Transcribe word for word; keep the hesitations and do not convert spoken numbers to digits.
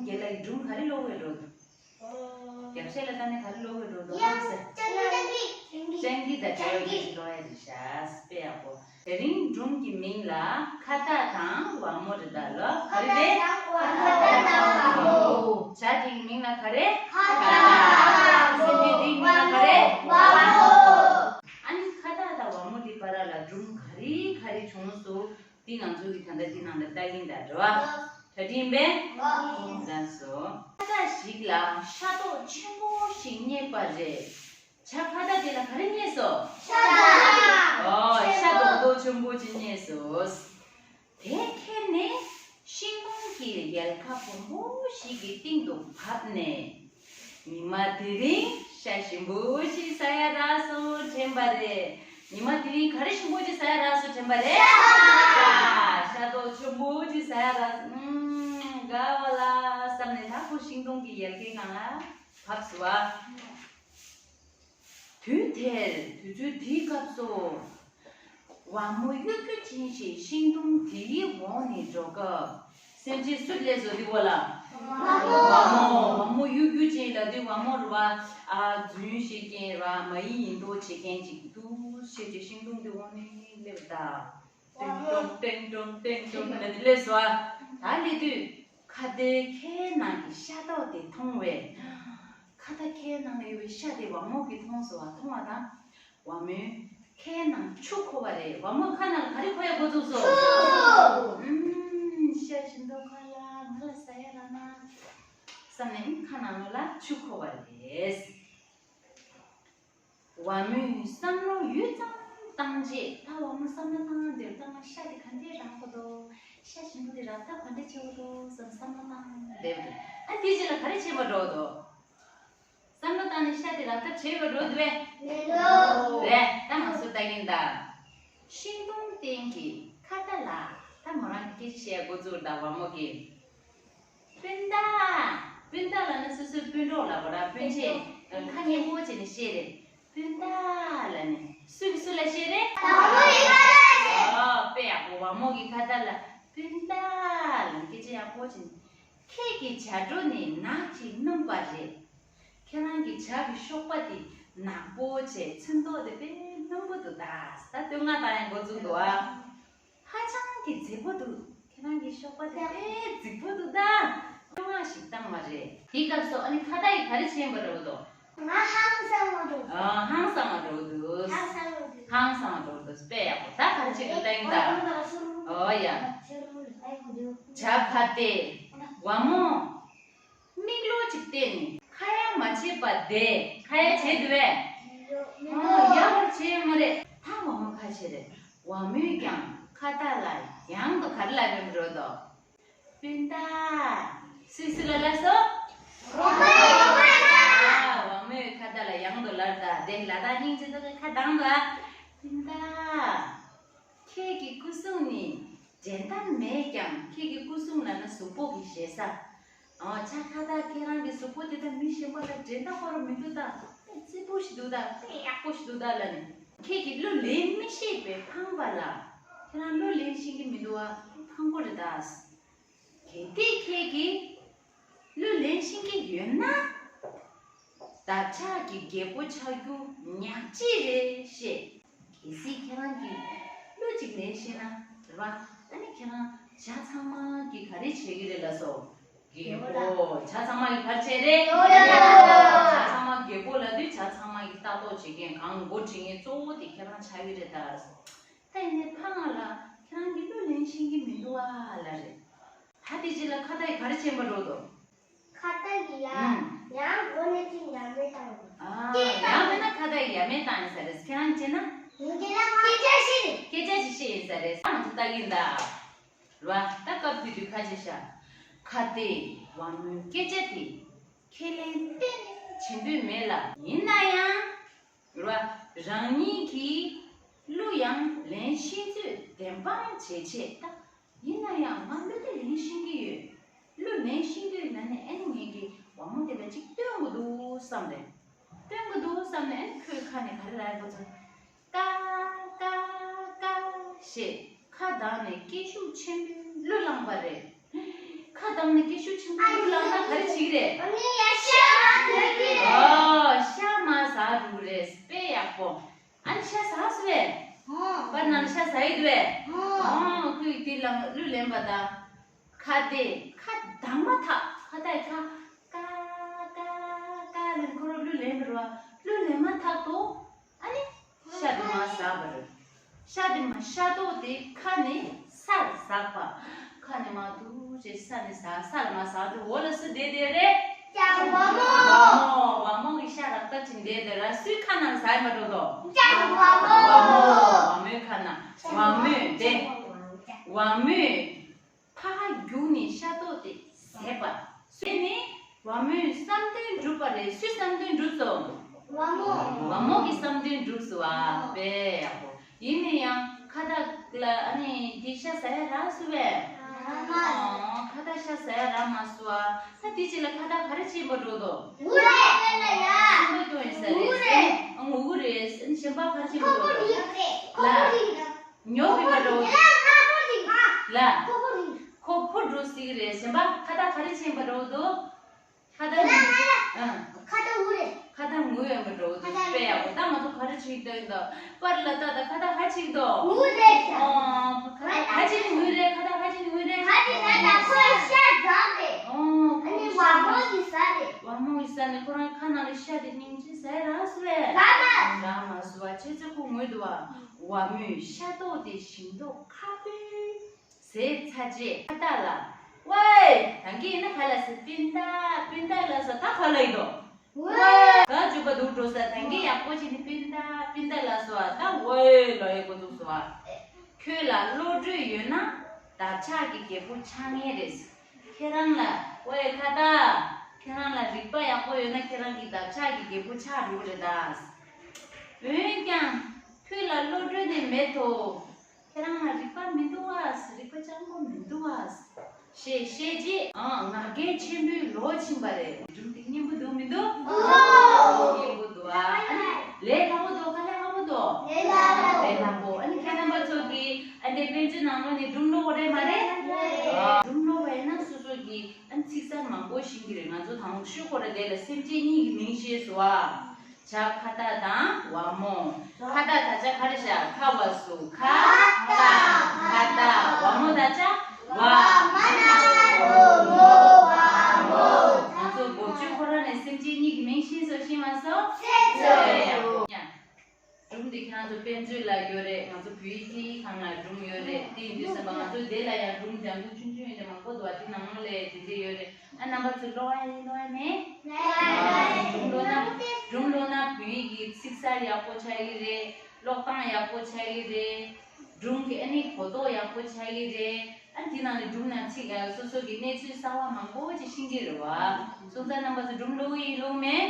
རྒན་ལགས་ཀྱིས་སྒྲུང་ག་རེ་ཀློག་གི་འགྲོ་འདུག་རྒྱབ་ཤ་ལ་ལྟ་ནས་ག་རེ་ཀློག་གི་འགྲོ་འདུག་ཧ་གོ་སོང་། སྤྱང་ཀི་དང་བྲལ་བའི་གླུ་ཅིག་ཀློག་ཡ་རེད་ཤག་དཔེ་ཡག་པོ། དེ་རིང་སྒྲུང་གི་མིང་ལ་ཁ་བཏགས་དང་ཝ་མོ་རེད་ད་ལོ། ག་རེ་རེད། ཁ་བཏགས་དང་ཝ་མོ། བྱ་དེའི་མིང་ལ་ག་རེ། ཁ་བཏགས། སེམས་ཅན་དེའི་མིང་ལ་ག་རེ། ཝ་མོ། ཨ་ནི་ཁ་བཏགས་དང་ཝ་མོ་དེ་བར་ལ་སྒྲུང་ག་རེ་ག་རེ་བྱུང་སོང་། འདི་ང་ཚོ་གི་ད་ལྟ་འདི་ནང་ལ་ལྟ་གིན་ད་རེད་བ། གྲ་སྒྲིག་ཡིན་པས། ལགས་སོ། ཁ་བཏགས་ཤིག་ལ་ཤ་རྡོག་ཆེན་པོ་ཞིག་རྙེད་པ་རེད། བྱ་ཁ་བཏགས་དེ་ལ་ག་རེ་རྙེད་སོང་། ཤ་རྡོག་ཨོ་ཤ་རྡོག་རྡོག་ཆེན་པོ་ཅིག་རྙེད་སོང་། དེ་ཁྱེར་ནས་ཤིང་སྡོང་གི་ཡལ་ག་སྦོམ་པོ་ཞིག་གི་སྟེང་དུ་བབས་ནས། ཉི་མ་དེ་རིང་ཤ་ཞིམ་པོ་ཞིག་ཟ་ཡ་རག་སོང་དྲན་པ་རེད། ཉི་མ་དེ་རིང་ག་རེ་ཞིམ་པོ་ཞིག་ཟ་ཡ་རག་སོང་དྲན་པ་རེད། ཤ་ཤ་རྡོག་ཆེན་པོ་ཞིག་ཟ་ཡ་རག་སོང་། ཨུམ། དགའ་བ་ལ་བསམ་ནས་ད་ཁོ་ཤིང་སྡོང་གི་ཡལ་གའི་ནང་ལ་བབས་སོང་བ། དུས་དེར་དུས་ཚོད་དེའི་སྐབས་སུ། ཝ་མོ་གཡོ་སྒྱུ་ཅན་ཞིག་ཤིང་སྡོང་དེའི་འོག་ནས་འགྲོ་སྐབས། སེམས་ཅན་སུ་སླེབས་སོང་འདི་འོག་ལ། ཝ་མོ། ཝ་མོ་གཡོ་སྒྱུ་ཅན་ལབ་དུས་ཝ་མོ་རུ་བ། ཨ་རྫུན་བཤད་མཁན་ར་མ་ཡིན་ཡིན་མདོག་བྱེད་མཁན་ཅིག་འདུག་བྱས་ཏེ་ཤིང་སྡོང་དེའི་འོག་ནས་སླེབས་ད། ཏེང་ཏོང་ཏེང་ཏོང་ཏེང་ཏོང་ལབ་དུས་སླེབས་སོང་ཨ། ད་སླེབས་དུས་ཁ་བརྡའི་ཁའི་ནང་གི་ཤ་རྡོག་དེ་མཐོང་བས། ཁ་བརྡ་ཁའི་ནང་ལ་ཡོད་པའི་ཤ་དེ་ཝ་མོ་གིས་མཐོང་སོང་བ། མཐོང་བ་དང་། ཝ་མོས་ཁའི་ནང་ཆུ་འཁོར་བ་རེད། ཝ་མོ་ཁ་ནང་ལ་ག་རེ་འཁོར་ཡ་འགོ་བཙུགས་སོང་། ཆུ། ཨུམ། ཤ་ཞིམ་མདོག་ཁ་ལ་ང་ལ་ཟ་ཡ་རག་ན་བསམ་ནས་ཁ་ནང་ལོགས་ལ་ཆུ་འཁོར་བ་རེད། ཝ་མོས་བསམ་བློ་ཡུད་ཙམ་བཏང་རྗེས། ད་ཝ་མོ་བསམ་བློ་བཏང་བསྡད། ད་ང་ཤ་དེ་ག་འདྲས་རག་གོ་འདུག་ཤ་ཞིམ་པོ་དེ་རག་ད་ག་འདྲས་བྱེད་དགོས་འདུག་བསམ་བསམ་བློ་བཏང་བསྡད་པ་རེད། ཨ་དེའི་རྗེས་ལ་ག་རེ་བྱེད་པར་འགྲོ་འདུག་བསམ་བློ་བཏང་ནས་ཤ་དེ་རག་ཐབས་བྱེད་པར་འགྲོ་འདུག་པས། མི་འགྲོ། རེད། ད་ང་ཚོ་ལྟ་གིན་གདའ། ཤིང་སྡོང་སྟེང་གི་ཁ་བརྡ་ལ་ད་མོ་རང་གིས་སྐད་ཆ་བཤད་ཡ་འགོ་བཙུགས་ད་ཝ་མོ་གིས། སྤུན་ཟླ། སྤུན་ཟླ་ལབ་ན་སོ་སོའི་སྤུན་གྲོགས་ལབ་པ་ར། སྤུན་མཆེད། ཁ་སྙན་པོ་བྱས་ནས་བཤད་རེད། སྤུན་ཟླ་ལབ་ནས་སུ་གིས་སུ་ལ་བཤད་རེད། ཝ་མོ་གིས་ཁ་བརྡ་ལ་བཤད། ཨོ་དཔེ་ཡག་པོ། ཝ་མོ་གིས་ཁ་བརྡ་ལ་སྤུན་ཟླ་ལབ་ནས་སྐད་ཆ་ཡག་པོ་བྱས་ནས། ཁྱེད་ཀྱི་བྱ་སྒྲོ་ནི་ནག་ཅིང་སྣུམ་པ་རེད། ཁྱེད་རང་གི་བྱ་གི་གཤོག་པ་དེ་ནག་པོ་བྱས། ཚོན་མདོག་དེ་དཔེ་སྣུམ་པོ་འདུག་ད། ད་བསྟོད་བསྔགས་བཏང་ཡ་འགོ་བཙུགས་འདུག་ཨ། ཧ་ཅང་གི་མཛེས་པོ་འདུག་ཁྱེད་རང་གི་གཤོག་པ་དེ་དཔེ་རྫིག་པོ་འདུག་ད། བསྟོད་བསྔགས་ཤིག་བཏང་བ་རེད། དེའི་སྐབས་སུ་ཨ་ནི་ཁ་བརྡ་ཡིས་ག་རེ་བྱས་པ་རེད་འདུག་ང་ཧང་སང་བ་འདུག་ཨ་ཧང་སང་བ་འདུག་ཧང་སང་བ་འདུག་ཧང་སང་བ་འདུག་དཔེ་ཡག་པོ། ད་ག་རེ་བྱེད་དགོས་ལྟ་ཡིན་ད། ཨོ་ཡ། བྱ་ཁ་བརྡ། ཝ་མོ། མིག་ལོག་ཅིག་བལྟས་ནས་ཁ་ཡ་མ་བྱེད་པ་བསྡད། ཁ་ཡ་བྱས་འདུག་པས། ཨ་ཡག་པོ་བྱས་མ་རེད། ད་ཝ་མོ་ཁ་བྱེད་རེད། ཝ་མོས་ཀྱང་ཁ་བརྡ་ལ་ཡང་དུ་ག་རེ་ལབ་པའི་འགྲོ་དོ། སྤུན་ཟླ། སུས་སུ་ལ་ལབ་སོང་། ཝ་མོས་ཁ་བརྡ་ལ་ཡང་དུ་ལབ་ད། དེ་ལ་དྭགས་སྙིང་རྗེ་དོ་གི་ཁ་གདངས་དོ་ཨ། སྤུན་ཟླ། ཁྱེད་ཀྱི་སྐུ་གཟུགས་ནི་འགྲན་ཟླ་མེད་ཀྱང་། ཁྱེད་ཀྱི་སྐུ་གཟུགས་ལབ་ན་གཟུགས་པོ་གི་ཞེ་ས། ཨོ་བྱ་ཁ་བརྡ། ཁྱེད་རང་གི་གཟུགས་པོ་དེ་དང་མི་གཞན་པ་དང་འགྲན་ཟླ་དགོས་ར་མི་འདུག་ད། རྩི་པོ་ཞིག་འདུག་ད། དཔེ་ཡག་པོ་ཞིག་འདུག་ད་ལབ་ནས། ཁྱེད་ཀྱིས་གླུ་ལེན་མི་ཤེས་པའི་ཕངས་པ་ལ། ཁྱེད་རང་གླུ་ལེན་ཤེས་ཀྱི་མི་འདུག་ཨ། ཕངས་པོ་རེད་ད། གལ་ཏེ་ཁྱེད་ཀྱིས་གླུ་ལེན་ཤེས་ཀྱི་ཡོད་ན། འདབ་ཆགས་ཀྱི་རྒྱལ་པོ་ཆགས་རྒྱུ་ཉག་གཅིག་རེད་ཞེས། གལ་སྲིད་ཁྱེད་རང་གིས་གླུ་ཅིག་ལེན་ཤེས་ན་རེད་བ། ཨ་ནི་ཁྱེད་རང་བྱ་ཚང་མ་གིས་ག་རེ་བྱེད་ཀྱི་རེད་ལབ་སོང་། རྒྱལ་པོ། བྱ་ཚང་མ་གིས་ག་རེ་བྱེད་རེད། བྱ་ཚང་མ་རྒྱལ་པོ་ལབ་དུས་བྱ་ཚང་མ་གིས་ལྟ་རྟོག་བྱེད་མཁན་གང་འགོ་ཁྲིད་མཁན་གཙོ་བོ་དེ་ཁྱེད་རང་ཆགས་ཀྱི་རེད་ད། ད་ཡིན་ནའི་ཕ་ང་ལ་ཁྱེད་རང་གིས་གླུ་ལེན་ཤེས་ཀྱི་མི་འདུག་ཨ་ལབ་རེད། ད་དེ་རྗེས་ལ་ཁ་བརྡ་ཡིས་ག་རེ་བྱེད་པ་འགྲོ་འདུག་ཁ་བརྡ་ཡིས་ཡ། ཨུམ། ཡང་འགོ་ནས་ཅིག་ཡ་མེད་བཏང་། ཨ། ཡང་མིན་ན་ཁ་བརྡ་ཡིས་ཡ་མེད་བཏང་ཡིན་ས་རེད། ཁྱེད་རང་བྱས་ན། ཡིན་གྱི་ན་སྐད་ཆ་བཤད། སྐད་ཆ་ཞིག་བཤད་ཡིན་ས་རེད། ང་ཚོ་ལྟ་གི་ཡིན་ད། རེད་བ། ད་སྐབས་དེ་དུས་ཁ་ཆེ་ཤག་ཁ་བརྡས་ཝ་མོའི་སྐད་ཆ་དེ་ཁས་ལེན་གཏན་ནས་བྱེད་འདོད་མེད་ལ། ཡིན་ན་ཡང་། རེད་བ། རང་ཉིད་ཀྱིས་གླུ་ཡང་ལེན་ཤེས་ཚུལ་བདེན་དཔང་བྱེད་ཆེད་ད། ཡིན་ན་ཡང་ང་གླུ་དེ་ལེན་ཤེས་ཀྱི་ཡོད། གླུ་ལེན་ཤེས་འདོད་ལབ་ནས་ཨ་ནི་ངེད་ཀྱིས་ཝ་མོ་དེ་ལ་ཅིག་སྟོན་དགོས་འདུག་བསམ་རེད། སྟོན་དགོས་འདུག་བསམ་ནས་ཨ་ནི་ཁོའི་ཁ་ནས་ག་རེ་ལབ་ཡོད་པ་ཚོ། ཀ་ཀ་ཀ་ཞེས་ཁ་གདངས་ནས་སྐད་ཤུགས་ཆེན་པོས་གླུ་བླངས་པ་རེད། ཁ་གདངས་ནས་སྐད་ཤུགས་ཆེན་པོས་གླུ་བླངས་ན། ཨ་ནི་ཡ་ཤ་མ་ཟ་གི་རེད། ཨོ་ཤ་མ་ཟ་འགྲོ་གི་རེད། དཔེ་ཡག་པོ། ཨ་ནི་ཤ་ཟ་སོང་བས། ཨོ། པར་ནང་ལ་ཤ་ཟ་ཡི་འདུག་བས། ཨོ། ཨོ་ཁོས་དེ་ལ་གླུ་ལེན་པ་དང་། ཁ་དེ་ཁ་གདངས་མ་ཐག་ཁ་དེ་ཁ་ཀ་ཀ་ཀ་ལེན། ཁོ་རང་གླུ་ལེན་པ་རེད་བ། གླུ་ལེན་མ་ཐག་ཏུ་ཨ་ནི་ཤ་དེ་མར་ཟགས་པ་རེད། ཤ་དེ་མར་ཤ་རྡོག་དེ་ཁ་ནས་སར་ཟགས་པ། ཁ་ནས་མར་འདུག་བྱས་ས་ནས་ཟགས། ས་ལ་མར་ཟགས་དུས་འོག་ལ་སུ་བསྡད་བསྡད་རེད། ཀྱང་བ་མོ། བ་མོ། བ་མོ་གི་ཤ་རག་ཐབས་ཅིག་བསྡད་བསྡད་ར། སུའི་ཁ་ནང་ཟགས་མ་འགྲོ་དོ། ཀྱང་བ་མོ། བ་མོ། བ་མོའི་ཁ་ནང་། བ་མོས་དེ། བ་མོས་ཕར་རྒྱུགས་ནས་ཤ་རྡོག་དེ་ཟས་པ། ཟས་ནས་བ་མོའི་བསམ་དོན་འགྲུབ་པ་རེད། སུའི་བསམ་དོན་འགྲུབ་སོང་། བ་མོ། བ་མོ་གི་བསམ་དོན་འགྲུབ་སོང་བ། དཔེ་ཡག་པོ། ཡིན་ན་ཡང་ཁ་བཏགས་ལ་ཨ་ནི་འདི་ཤ་ཟ་ཡ་རག་སོང་བས། རག་མ་སོང་། ཨོ། ཁ་བཏགས་ཤ་ཟ་ཡ་རག་མ་སོང་བ། ད་དེ་རྗེས་ལ་ཁ་བཏགས་ག་རེ་བྱེད་པ་འགྲོ་དོ། ངུ་རེད་ལ་ཡ། སེམས་པ་སྐྱོ་ཡིན་ས་རེད། ངུ་རེད། ཨ་ངུ་གི་རེད། གཞན་པ་ག་རེ་བྱེད་པ་འགྲོ་དོ། ཁོ་ཁོ་རེད། ལ། ཉོབ་པའི་བར་དུ། ལ། ཁོ་ཕོ་འགྲོ་སྲིད་ཀྱི་རེད། གཞན་པ་ཁ་བཏགས་ག་རེ་བྱེད་པ་འགྲོ་འདུག་ཁ་བཏགས། ཨ། ཁ་བཏགས་ངུ་རེད། ཁ་བཏགས་ངུ་ཡོང་པ་འགྲོ་འདུག་དཔེ་ཡག་པོ། ད་ང་ཚོ་ག་རེ་བྱེད་ཀྱི་འདུག་པར་ལ་ལྟ་ད། ཁ་བཏགས་ག་རེ་བྱེད་ཀྱི་འདུག་ངུ་རེད། ཨོ། ཁ་བཏགས་ག་རེ་བྱེད་ནས་ངུ་རེད། ཁ་བཏགས་ག་རེ་བྱེད་ནས་ངུ་རེད། ཁ་བཏགས་ད་ཁོ་ཤ་ཟ་རེད། ཨོ། ཨ་ནི་བ་མོ་གིས་ཟ་རེད། བ་མོ་གིས་ཟ་ནས་ཁོ་རང་ཁ་ནང་ལ་ཤ་དེ་སྙིང་རྗེ་ཟ་ཡ་རག་སོང་བས། རག་མ། རག་མ་སོང་བ། བྱས་ཙང་ཁོ་ངུས་འདུག་བ། བ་མོས་ཤ་རྡོག་དེ་ཞིམ་མདོག་ཁ་པོས་ཟས་ཚར་རྗེས་ཁ་བཏགས་ལ། ཝེ། ད་གིན་ཡིན་ན་ག་ལ་ཟེར། སྤུན་ཟླ། སྤུན་ཟླ་ལ་ཟེར། ད་ག་ལ་ཡིན་དོ། ཝེ། ད་འཇུག་པ་འདུག་འགྲོ་ས། ད་གིན་ཡག་པོ་བྱས་ནས་སྤུན་ཟླ། སྤུན་ཟླ་ལ་ཟེར་བ། ད་ཝེ་ལོ་ཡག་པོ་འདུག་ཟེར་བ། ཁྱོད་ལ་བློ་གྲོས་ཡོད་ན་འདབ་ཆགས་ཀྱི་རྒྱལ་པོ་ཆགས་ངེས་རེད། ཁྱེད་རང་ལ། ཝེ་ཁ་བཏགས། ཁྱེད་རང་ལ་རིག་པ་ཡག་པོ་ཡོད་ན་ཁྱེད་རང་གི་འདབ་ཆགས་ཀྱི་རྒྱལ་པོ་ཆགས་འགྲོ་གི་རེད་ད། འོན་ཀྱང་ཁྱོད་ལ་བློ་གྲོས་དེ་མེད་དོ། ཁྱེད་རང་ལ་རིག་པ་མི་འདུག་ཨ། རིག་པ་སྤྱང་པོ་མི་འདུག་ཨ། ཞེས་བཤད་རྗེས། ཨང་། ང་རྒྱལ་ཆེན་པོའི་ལོ་ཕྱིན་པ་རེད། སྒྲུང་དེ་སྙན་པོ་འདུག་མི་འདུག་འདུག་སྙན་པོ་འདུག་ཨ། ཨ་ནི་ལས་སླ་པོ་འདུག་ག་ལས་སླ་པོ་འདུག་ལས་སླ་པོ། ལས་སླ་པོ། ཨ་ནི་ཁྱེད་རྣམ་པ་ཚོ་གིས་ཨ་འདི་དཔེ་མཛོད་ནང་ལོགས་ནས་སྒྲུང་ཀློག་དགོས་རེད་མ་རེད། རེད། ཨ། སྒྲུང་ཀློག་པ་ཡིན་ན་སོ་སོ་གིས་ཨ་ནི་ཚིག་གསར་མང་པོ་ཤེས་ཀྱི་རེད། ང་ཚོ་དང་པོ་ཤོག་གུ་རེ་དེ་ལ་སེམས་ཅན་གཉིས་ཀྱི་མིང་ཤེས་སོང་ཨ། བྱ། ཁ་བཏགས་དང་བ་མོ། ཁ་བཏགས་ད་ཆ་ག་རེ་བྱ། ཁ་བ་སུ་ཁ། བཏགས། ཁ་བཏགས། བ་མོ་ད་ཆ་བ། མ་ན་རོ་མོ། བ་མོ། ང་ཚོ་སྒོ་ཕྱུགས་ཁོ་རང་ནས་སེམས་ཅན་གཉིས་ཀྱི་མིང་ཤེས་སོང་། ཤེས་མ་སོང་། ཤེས་སོང་། ཡ། སྒྲུང་འདི་ཁྱེད་རང་ཚོ་དཔེ་མཛོད་ལ་ཡོད་རེད། ང་ཚོ་བོད་ཡིག་སྐད་ཡིག་ཁང་ལ་སྒྲུང་ཡོད་རེད། དེ་ཡིན་དུས་ཙམ་པ་ང་ཚོ་འདི་ལ་ཡང་སྒྲུང་ལྗང་གུ་ཆུང་ཆུང་ཡོད་དེ་མང་པོ་འདུག་བ། དེ་ནང་ལོགས་ལ་དེ་འདྲས་ཡོད་རེད། ཨ་རྣམ་པ་ཚོ་ཀློག་ཡ་ཡིན་ཀློག་ཡ་མེད། སྒྲུང་ཀློག་ན་སྒྲུང་ཀློག་ན་བོད་ཡིག་གི་ཚིག་གསར་ཡག་པོ་ཆགས་ཀྱི་རེད། ཀློག་སྟངས་ཡག་པོ་ཆགས་ཀྱི་རེད། སྒྲུང་གི་ཨ་ནི་གོ་རྟོགས་ཡག་པོ་ཆགས་ཀྱི་རེད། ཨ་དེ་ནང་ནས་སྒྲུང་ནང་ཚིག་ཨ་སོ་སོ་གི་གནས་ཚུལ་གསར་བ་མང་པོ་ཅིག་ཤེས་ཀྱི་རེད་བ། སོང་ཙང་རྣམ་པ་ཚོ་སྒྲུང་ཀློག་གི་ཡིན་ཀློག་མེད།